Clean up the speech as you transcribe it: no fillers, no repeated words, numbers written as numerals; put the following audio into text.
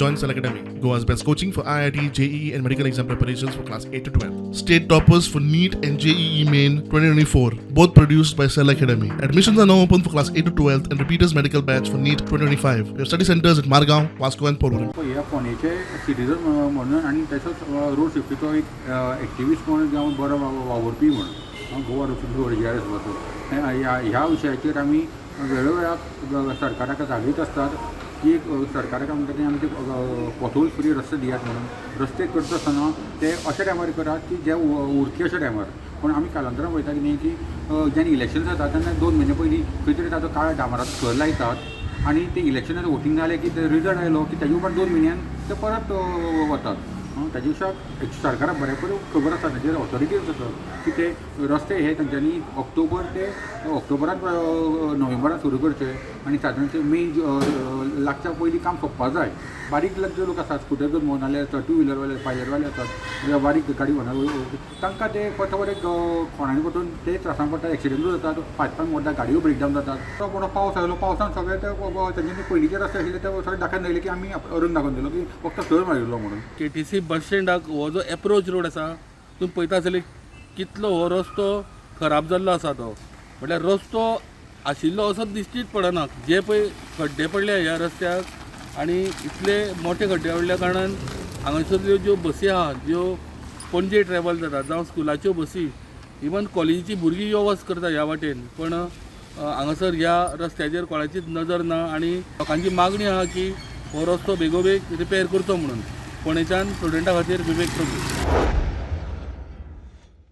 Join Cell Academy, Goa's best coaching for IIT, JEE, and medical exam preparations for class 8 to 12. State toppers for NEET and JEE Main 2024, both produced by Cell Academy. Admissions are now open for class 8 to 12 and repeaters medical batch for NEET 2025. We have study centers at Margaon, Vasco, and Porvorim. ह्या फोंडेचे citizen म्हणून आनी तसोच road सेफ्टीचो एक activist म्हणून जावं बरो वावुरपी म्हणून गोवा रोड सेफ्टी जी आर एस पासून ह्या विशयाचेर आमी वेळोवेळाक सरकाराक जागयत आसतात की सरकाराक म्हणटा ते आमचे पोथोल फ्री रस्ते दियात म्हणून. रस्ते करता आसतना ते अशा टायमार करात की जे उरचे अशा टायमार. पूण आमी कालांतरान पळयता की न्ही की जेन्ना इलेक्शन जाता तेन्ना 2 म्हयने पयलीं खंय तरी ताचो काळ्या डांबराचो थर लायतात आनी ते इलेक्शनान वोटींग जालें की ते रिजल्ट आयलो की तेजे उपरांत 2 म्हयन्यान ते परत वतात. ताजे पेक्षा सरकाराक बरें करून खबर आसा, ताजेर ऑथॉरिटीज आसा की ते रस्ते हे तेंच्यांनी ऑक्टोबर ते ऑक्टोबरात, नोव्हेंबरात सुरू करचे आनी सादारण ते मे लागच्या पयलीं काम सोंपपा जाय. बारीक जे लोक आसात, स्कुटर घेवन भोंवताले आसतात, टू व्हिलरवाले, पायलरवाले आसात, बारीक गाडी भोंवता, तांकां ते फट एक खोणांनी पडून ते त्रासान पडटा, एक्सिडंटूय जातात, फाटल्यान मोडटा, गाडयो ब्रेकडावन जातात. तो मोठो पावस आयलो, पावसान सगळे ते तेंच्यांनी पयलींचे रस्ते आशिल्ले ते सगळे दाखोवन दिले की आमी अरून दाखोवन दिलो की फक्त थर मारिल्लो म्हणून. केटीसी बस स्टँडाक हो जो एप्रोच रोड आसा, तुमी पळयता आसतले कितलो हो रस्तो खराब जाल्लो आसा. तो म्हटल्यार रस्तो आशिल्लो असो दिश्टीच पडना. जे पळय खड्डे पडले ह्या रस्त्याक आनी इतले मोठे खड्डे पडल्या कारणान हांगासरल्यो ज्यो बसी आहा, ज्यो पणजे ट्रॅवल जाता, जावं स्कुलाच्यो बसी, इवन कॉलेजीची भुरगीं यो वच करता ह्या वाटेन, पण हांगासर ह्या रस्त्याचेर कोणाचीच नजर ना आनी लोकांची मागणी आहा की हो रस्तो बेगोबेग रिपेर करचो म्हणून. फोंडेच्यान स्टुडंटा खातीर विवेक प्रभू.